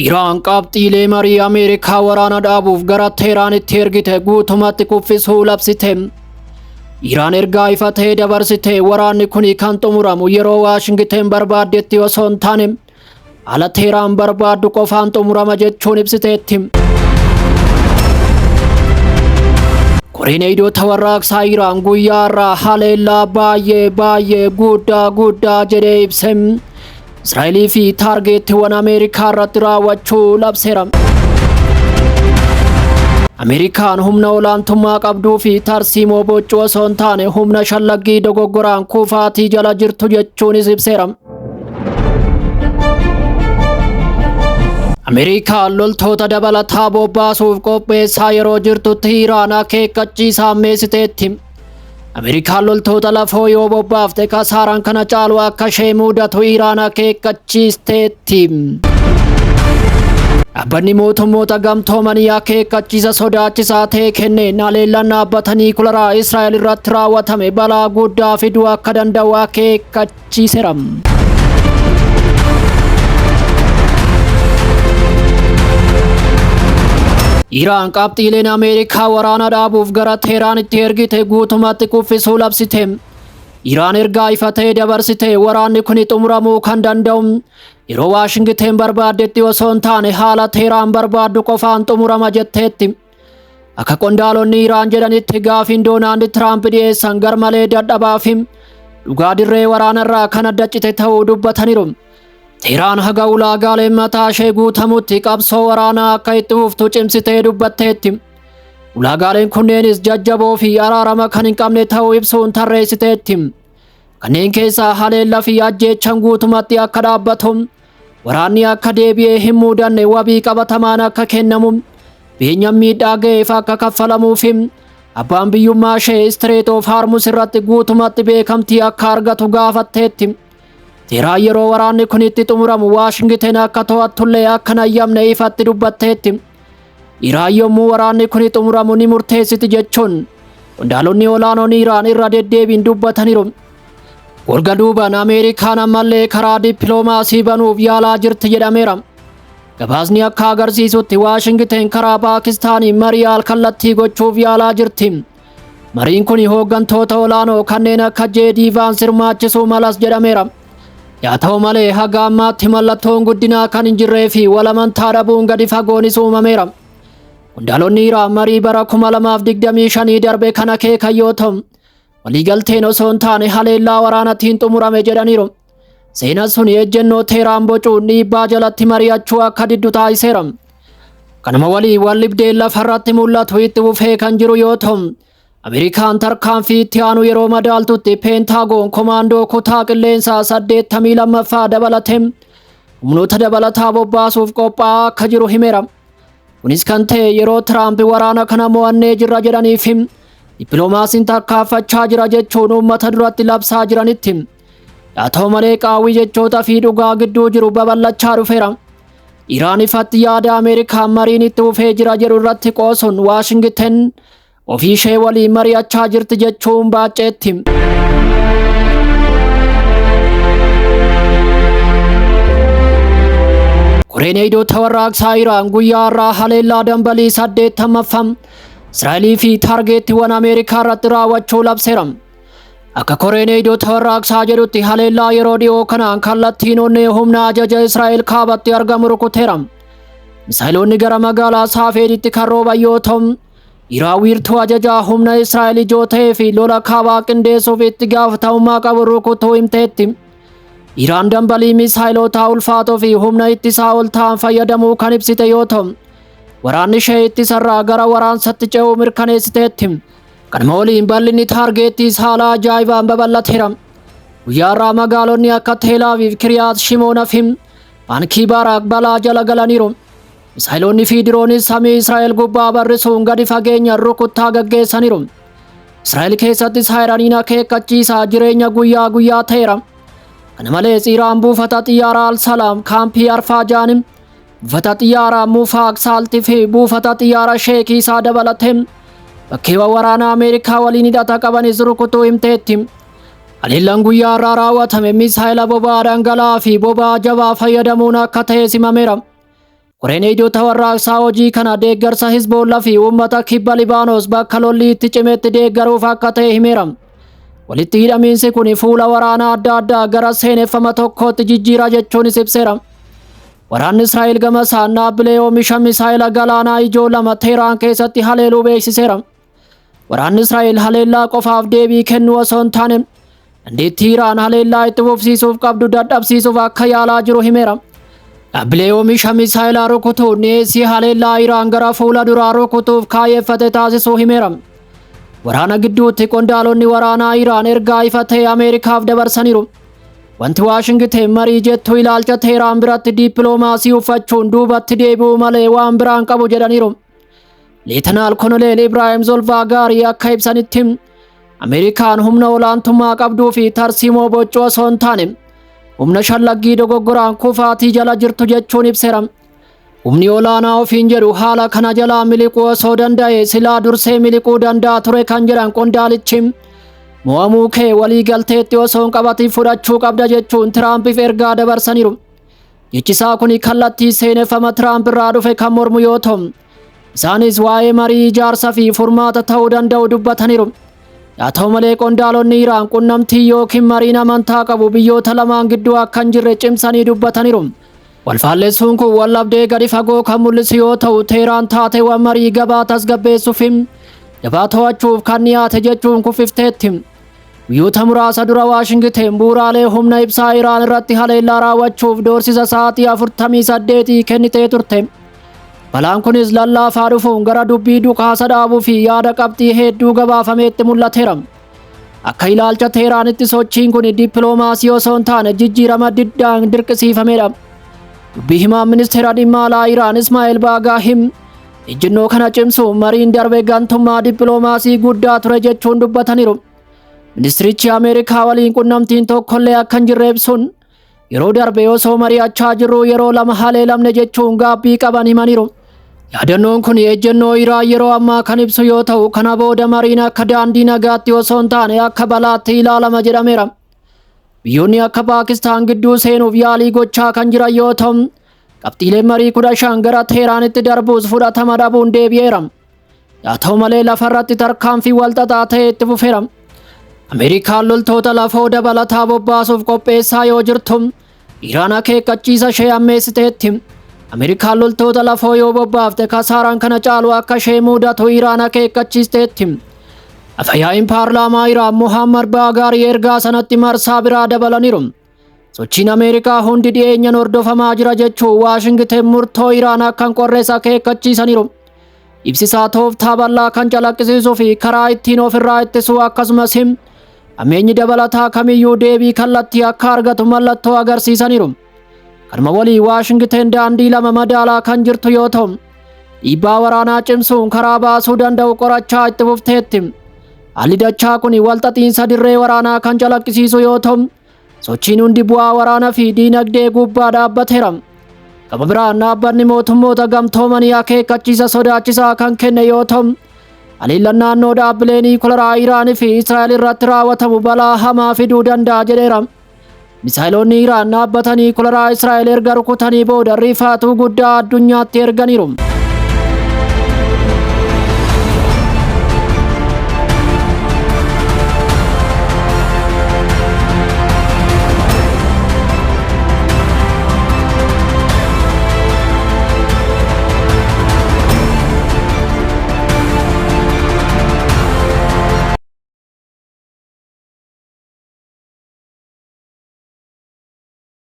Iraan qabxiilee marii Ameerikaa waraana dhaabuuf gara Teeraanitti ergite guutumatti kuffisuu labsite. Iraan ergaa ifa ta'e dabarsite waraanni kun kan xumuramu yeroo Waashingiten barbaaddetti osoo hin taane haala Teeraan barbaaddu qofaan xumurama jechuun ibsiteetti. Koreen eegdota warraaqsaa Iraan guyyaa irraa haleellaa baay'ee baay'ee guddaa guddaa jedhee ibse. Israa'elii fi taargeettiiwwan Ameerikaa irratti raawwachuu labseera. Ameerikaan humna olaantummaa qabduu fi tarsiimoo boccuu osoo hin taane humna shallaggii dogoggoraan kufaatii jala jirtu jechuunis ibseera. Ameerikaan loltoota dabalataa bobbaasuuf qopheessaa yeroo jirtutti Iraan akeekkachiisa hammeessiteetti. Ameerikaan loltoota lafoo yoo bobbaafte kasaaraan kana caalu akka ishee mudatu Iraan akeekkachiisteetti. Dhaabbanni mootummoota gamtoomanii akeekkachiisa sodaachisaa ta'e kenneen haleellaan dhaabbata niikularaa Israa'el irratti raawwatame balaa guddaa fiduu akka danda'u akeekkachiiseera. Iraan qabxiileen Ameerikaa waraana dhaabuuf gara Teeraanitti ergite guutumatti kuffisuu labsite. Iraan ergaa ifa ta'e dabarsite waraanni kun xumuramuu kan danda'u yeroo Waashingiten barbaaddetti osoo hin taane haala Teeraan barbaaddu qofaan xumurama jetteetti. Akka qondaalonni Iraan jedhanitti gaafiin Doonaald Tiraamp dhiyeessan garmalee dadhabaa fi dhugaa dirree waraanarraa kan adda cite ta'uu dubbataniiru. Teeraan haga ulaagaaleen mataa ishee guutamutti qabsoo waraanaa akka itti fuftu cimsitee dubbatteetti. Ulaagaaleen kunneenis jajjaboo fi araarama kan hin qabne ta'uu ibsuun tarreessiteetti. Kanneen keessaa haleellaa fi ajjeechaan guutumatti akka dhaabbatu, waraanni akka deebi'ee hin mudanne wabii qabatamaan akka kennamu, beenyaan miidhaa ga'eef akka kaffalamuu fi abbaan biyyummaa ishee Strait of Hormuz irratti guutumatti beekamtii akka argatu gaafatteetti. Teeraan yeroo waraanni kun itti xumuramu Waashingiten akka to'attullee akka hin hayyamne ifatti dubbatteetti. Iraan yommuu waraanni kun xumuramu ni murteessiti jechuun qondaalonni olaanoon Iraan irra deddeebiin dubbataniiru. Golga duubaan Ameerikaan ammallee karaa dippiloomaasii banuuf yaalaa jirti jedhameera. Gabaasni akka agarsiisutti Waashingiten karaa Paakistaanii marii al-kallattii gochuuf yaalaa jirti. Mariin kun hooggantoota olaanoo kanneen akka JD Vance hirmaachisuu malas jedhameera. Yaa ta'u malee haga ammaatti mallattoon guddinaa kan hin jirree fi walamantaa dhabuun gadi fagoonis uumameera. Qondaalonni Iraan marii bara 2025 darbe kan akeekan yoo ta'u, waliigalteen osoo hin taane haleellaa waraanaatiin xumurame jedhaniiru. Seenaan sun ejjennoo Teeraan bocuun dhiibbaa jalatti mari'achuu akka diddu taasiseera. Kanuma waliin waldhibdeen lafarratti mul'atu itti fufee kan jiru yoo ta'u, Ameerikaan tarkaanfii itti aanu yeroo madaaltutti Peentaagoon komaandoo kutaa qilleensaa 82ffaa dabalatee humnoota dabalataa bobbaasuuf qophaa'aa akka jiru himeera. Kunis kan ta'e yeroo Tiraamp waraana kana mo'annee jirra jedhanii fi dippiloomaasiin tarkaanfachaa jira jechuun uummata duratti labsaa jiranitti. Haa ta'u malee qaawwi jechoota fi dhugaa gidduu jiru babal'achaa dhufeera. Iraan ifatti yaada Ameerikaan mariin itti fufee jira jedhu irratti qoosuun Waashingiten ofii ishee waliin mari'achaa jirti jechuun baacceetti. Koreen eegdota warraaqsaa Iraan guyyaa har'aa haleellaa dambalii 80ffaa Israa'elii fi taargeettiiwwan Ameerikaa irratti raawwachuu labseera. Akka koreen eegdota warraaqsaa jedhutti haleellaa yeroo dhiyoo kanaan kallattiin onnee humna ajaja Israa'el kaabatti argamu rukuteera. Misaayiloonni gara magaalaa Saafeeditti kan rooban yoo ta'u, Iraan wiirtuu ajajaa humna Israa'el ijoo ta'ee fi lola kaabaa qindeessuuf itti gaafatamummaa qabu rukutuu himteetti. Iraan dambalii misaayilootaa ulfaatoo fi humna ittisaa ol ta'an fayyadamuu kan ibsite yoo ta'u, waraanni ishee ittisarraa gara waraansatti ce'uu mirkaneessiteetti. Kanuma waliin bal'inni taargeettiis haala ajaa'ibaan babal'ateera. Guyyaa har'aa magaalonni akka Teel Aviv, Kiriyaat Shimoona fi Baankii Baaraak balaa jala galaniiru. Misaayiloonni fi diroonis samii Israa'el gubbaa barrisuun gadi fageenyaan rukuttaa gaggeessaniiru. Israa'el keessatti saayiraniin akeekkachiisaa jireenya guyyaa guyyaa ta'eera. Kana malees Iraan buufata xiyyaaraa Al-Salaam, kaampii Arfaajaan, buufata xiyyaaraa Mufaaq Saalti fi buufata xiyyaara Sheek Isaa dabalatee bakkeewwan waraanaa Ameerikaa waliin hidhata qabanis rukutuu himteetti. Haleellaan guyyaa har'aa raawwatame misaayila boba'aa dhangala'aa fi boba'aa jabaa fayyadamuun akka ta'e simameera. Koreen Eegdota Warraaqsaa hojii kana deeggarsa Hizboollaa fi uummata kibba Libaanos bakka lolli itti cimetti deeggaruuf akka ta'e himeera. Walitti hidhamiinsi kun fuula waraanaa adda addaa gara seeneffama tokkootti jijjiira jechuunis ibseera. Waraanni Israa'el gama isaan dhaabbilee oomisha misaayila galaanaa ijoo lama Teheraan keessatti haleeluu beeksiseera. Waraanni Israa'el haleellaa qofaaf deebii kennuu osoo hin taane dandeettii Iraan haleellaa itti fufsiisuuf qabdu dadhabsiisuuf akka yaalaa jiru himeera. Dhaabbilee oomisha misaayilaa rukutuun dhiyeessii haleellaa Iraan gara fuula duraa rukutuuf kaayyeffate taasisuu himeera. Waraana gidduutti qondaalonni waraanaa Iraan ergaa ifa ta'e Ameerikaaf dabarsaniiru. Wanti Waashingiten marii jettu ilaalcha Teheraan biratti dippiloomaasii uffachuun duubatti deebi'uu malee waan biraan qabu jedhaniiru. Leetanaal Koloneel Ibraahim Zolvaagaarii akka ibsanitti Ameerikaan humna olaantummaa qabduu fi tarsiimoo boccuu osoo hin taane humna shallaggii dogoggoraan kufaatii jala jirtu jechuun ibseera. Humni olaanaa ofiin jedhu haala kana jalaa miliquu osoo danda'e silaa dursee miliquu danda'a ture kan jedhan qondaalichi mo'amuu kee walii galteetti osoo hin qabatin fudhachuu qabda jechuun Tiraampiif ergaa dabarsaniiru. Jechisaa kun kallattii seeneffama Tiraamp irraa dhufe kan mormu yoo ta'u, isaanis waa'ee marii ijaarsa fi furmaata ta'uu danda'u dubbataniiru. Haa ta'u malee qondaalonni Iraan qunnamtii yookiin mariin amantaa qabu biyyoota lamaan gidduu akka hin jirre cimsanii dubbataniiru. Walfaalleessuun kun waldhabdee gadi fagoo kan mul'isu yoo ta'u, Teheraan taateewwan marii gabaa tasgabbeessuuf gabaa to'achuuf kan dhiyaate jechuun kuffifteetti. Guyyoota muraasa dura Waashingiten bu'uuraalee humna ibsaa Iraan irratti haleellaa raawwachuuf doorsisa sa'aatii 48 kennitee turte. Balaan kunis lallaafaa dhufuun gara dubbii dhukaasa dhaabuu fi yaada qabxii hedduu gabaafameetti mul'ateera. Akka ilaalcha Teeraanitti sochiin kun dippiloomaasii osoo hin taane jijjiirama diddaan dirqisiifamedha. Dubbii himaan ministeera dhimma alaa Iraan Ismaa'eel Baagaahim ejjennoo kana cimsuun mariin darbe gantummaa dippiloomaasii guddaa ture jechuun dubbataniiru. Ministirichi Ameerikaa waliin qunnamtiin tokkollee akka hin jirre ibsuun yeroo darbe osoo mari'achaa jirru yeroo lama haleelamne jechuun gaabbii qaban himaniiru. Yaadannoon kun ejjennoo Iraan yeroo ammaa kan ibsu yoo ta'u, kana booda mariin akka daandii nagaatti osoo hin taane akka balaatti ilaalama jedhameera. Biyyoonni akka Paakistaan gidduu seenuuf yaalii gochaa kan jiran yoo ta'u, qabxiileen marii 15 gara Teeraanitti darbuus fudhatama dhabuun deebi'eera. Haa ta'u malee lafarratti tarkaanfii walxaxaa ta'e itti fufeera. Ameerikaan loltoota lafoo dabalataa bobbaasuuf qopheessaa yoo jirtu, Iraan akeekkachiisa ishee ammeessiteetti. Ameerikaan loltoota lafoo yoo bobbaafte kasaaraan kana caalu akka ishee mudatu Iraan akeekkachiisteetti. Afyaa'iin paarlaamaa Iraan Muhammad Baagaarii ergaa sanatti marsaa biraa dabalaniiru. Sochiin Ameerikaa hundi dhiyeenyan hordofamaa jira jechuun Waashingiten murtoo Iraan akka hin qorres akeekkachiisaniiru. Ibsisaa tooftaa bal'aa kan calaqqisiisuu fi karaa ittiin ofirraa ittisuu akkasumas hammeenyi dabalataa kamiyyuu deebii kallattii akka argatu mallattoo agarsiisaniiru. Kanuma walii Waashingiten daandii lama madaalaa kan jirtu yoo ta'u, dhiibbaa waraanaa cimsuun karaa baasuu danda'u qorachaa itti fufteetti. Haalli dachaa kun walxaxiinsa dirree waraanaa kan calaqqisiisu yoo ta'u, sochiin hundi bu'aa waraanaa fi diinagdee gubbaa dhaabbateera. Gama biraan dhaabbanni mootummoota gamtoomanii akeekkachiisa sodaachisaa kan kenne yoo ta'u, haleellaan naannoo dhaabbilee niikularaa Iraanii fi Israa'el irratti raawwatamu balaa hamaa fiduu danda'a jedheera. Misaayiloonni Iraan dhaabbata niikularaa Israa'el erga rukutanii booda rifaatuu guddaa addunyaatti erganiiru.